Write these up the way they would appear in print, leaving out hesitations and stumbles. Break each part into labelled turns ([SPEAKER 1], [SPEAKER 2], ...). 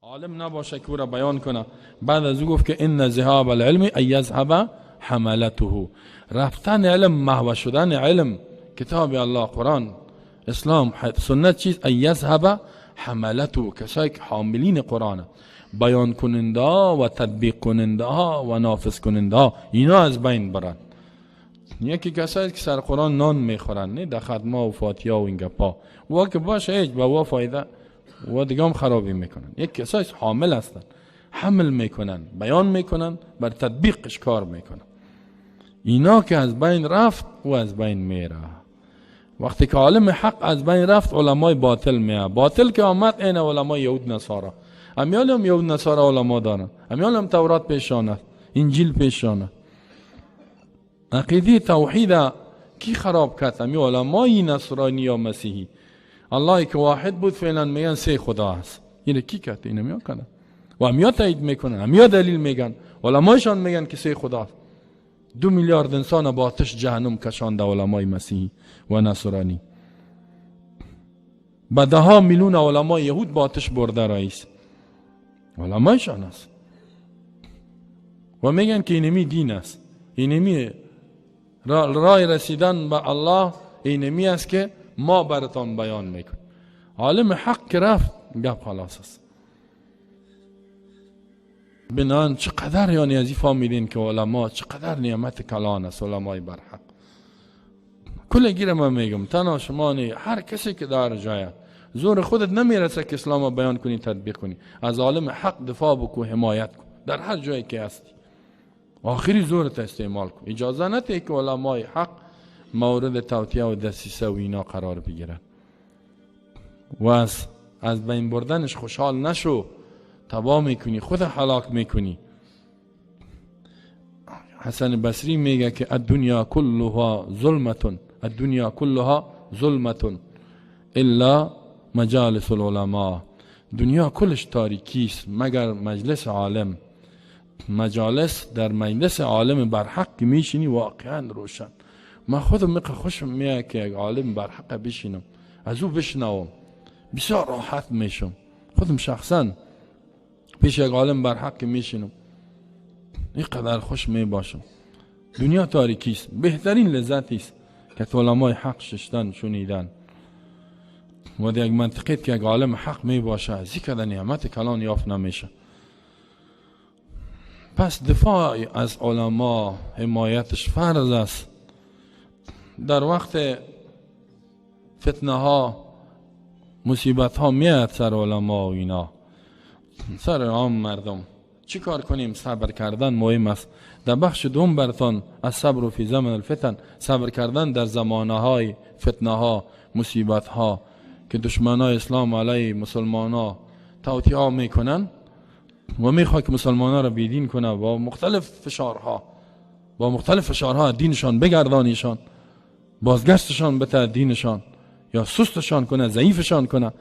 [SPEAKER 1] عالم نباشه که او را بیان کنه. بعد از او گفت که ان ذهاب العلم ان یذهب حملته، رفتن علم، محو شدن علم، کتاب الله، قرآن، اسلام، سنت چیز، ان یذهب حملته، کسایی که حاملین قرآن، بیان کننده و تطبیق کننده و نافذ کننده، اینا از بین برن. یکی کسایی که سر قرآن نان میخورن، نه در ختمه و فاتحه و این گپا، و که باشه هیچ به وا فایده و دیگه هم خرابی میکنن. یک کسایی حامل هستن، حمل میکنن، بیان میکنن، بر تطبیقش کار میکنن. اینا که از بین رفت و از بین میره. وقتی که عالم حق از بین رفت، علمای باطل میه. باطل که آمد، این علمای یهود نصارا، امیال هم یهود نصارا علما دارن، امیال هم تورات پیشانه، انجیل پیشانه. عقیده توحید کی خراب کرد؟ امی علمای نصرانی یا مسیحی. الله که واحد بود فعلا میگن سه خدا هست. اینو کی کرد؟ اینو میا کنن و امیا تایید میکنن، امیا دلیل میگن، علمایشان میگن که سه خدا هست. 2 میلیارد انسان با آتش جهنم کشانده علمای مسیحی و نصرانی. به 10 میلیون علمای یهود با آتش برده رئیس علمایشان است و میگن که اینمی دین است، اینمی رای رسیدن به الله اینمی است که ما براتان بیان میکنیم. عالم حق که رفت، گپ خلاص است. بنان چقدر یعنی از این فهمیدین که علما چقدر نعمت کلان است، علمای برحق. کل گیره من میگم تنها شما نی، هر کسی که در جایه زور خودت نمیرسه که اسلام بیان کنی، تطبیق کنی، از عالم حق دفاع بکو، حمایت کن در هر جایی که هستی، آخری زورت استعمال کن. اجازه نده که علمای حق مورد توطئه و دسیسه و اینا قرار بگیرن و از بین بردنش خوشحال نشو، تباه میکنی، خود هلاک میکنی. حسن بصری میگه که الدنیا كلها ظلمة، الدنیا كلها ظلمة الا مجالس العلماء. دنیا کلش تاریکی است مگر مجلس عالم. مجالس در مجلس عالم برحق میشینی واقعا روشن. من خودم میخوام خوشم میاد که یک عالم برحق بشینم، از او بشنوم، بسیار راحت میشم. خودم شخصا پیش یک عالم برحق میشینم اینقدر خوش میباشم. دنیا تاریکی است، بهترین لذتی است که علمای حق ششتن شنیدن و در یک منطقه که یک عالم حق میباشه از این نعمت کلان یافت نمیشه. پس دفاع از علما، حمایتش فرض است. در وقت فتنه ها، مصیبت ها میاد سر علما و اینا، سر عام مردم. چی کار کنیم؟ صبر کردن مهم است. در بخش دوم برتان از صبر فی زمن الفتن، صبر کردن در زمانه های فتنه ها، مصیبت ها که دشمنای اسلام علیه مسلمان ها توطئه ها میکنن و میخواد که مسلمان ها را بیدین کنه با مختلف فشارها، با مختلف فشارها دینشان بگردانیشان، بازگشتشان به دینشان، یا سستشان کنه، ضعیفشان کنه.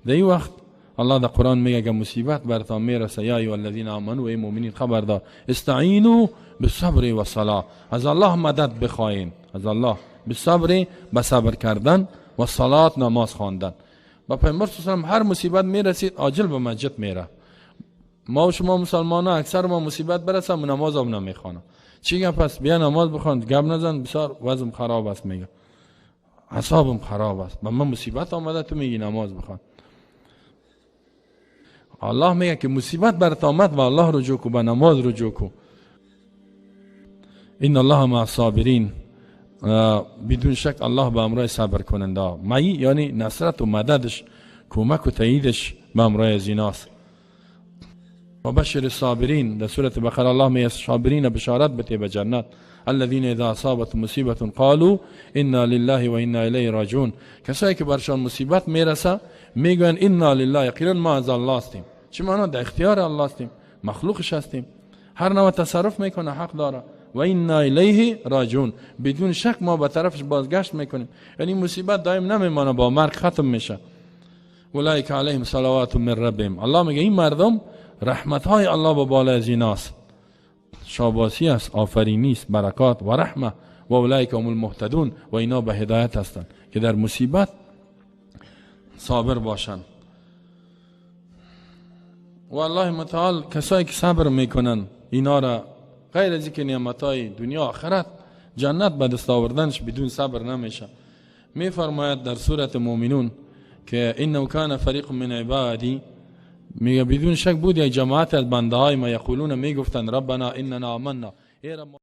[SPEAKER 1] در این وقت الله در قرآن میگه که مصیبت برتان میرسه، یا ایها الذین آمنوا، ای مؤمنین خبردار، استعینوا بالصبر والصلاه، از الله مدد بخواین، از الله بالصبر، به صبر کردن، و صلات، نماز خواندن. با پیامبر صلی الله علیه و هر مصیبت میرسید عاجل به مسجد میره. ما و شما مسلمان ها اکثر ما مصیبت برسه نماز هم نمیخوانه. چی گپ است؟ بیا نماز بخوان، گپ نزن، بسیار وضعم خراب است، میگه اعصابم خراب است، به من مصیبت آمده تو میگی نماز بخوان. الله میگه که مصیبت برات آمد و الله رجوع کو، به نماز رجوع کو. ان الله مع الصابرین، بدون شک الله به امرای صبر کننده، معی یعنی نصرت و مددش، کمک و تاییدش به امرای از ایناست. و بشر الصابرین، در سورة بقره الله میگه صابرین بشارت بده به جنت، الذين اذا اصابت مصیبت قالوا انا لله و انا الیه راجعون. کسایی که برشان مصیبت میرسه میگن انا لله، یقینا ما از الله هستیم. چه معنا؟ در اختیار الله هستیم، مخلوقش هستیم، هر نوع تصرف میکنه، حق داره. و انا الیه راجعون، بدون شک ما به طرفش بازگشت میکنیم. یعنی مصیبت دائم نمیمانه، با مرگ ختم میشه. اولئک علیهم صلوات من ربهم، الله میگه این مردم رحمت های الله به بالا از ایناست، شاباسی است، آفرینی است، برکات و رحمه. و اولئک هم المهتدون، و اینا به هدایت هستند که در مصیبت صابر باشند. و الله متعال کسایی که صبر میکنن، اینا را غیر از اینکه نعمتهای دنیا، آخرت، جنت به دست آوردنش بدون صبر نمیشه. میفرماید در سورت مؤمنون که انه کان فریق من عبادی، میگه بدون شک بود یک جماعت از بنده های ما، یقولون، میگفتند، ربنا اننا آمنا، ای رب.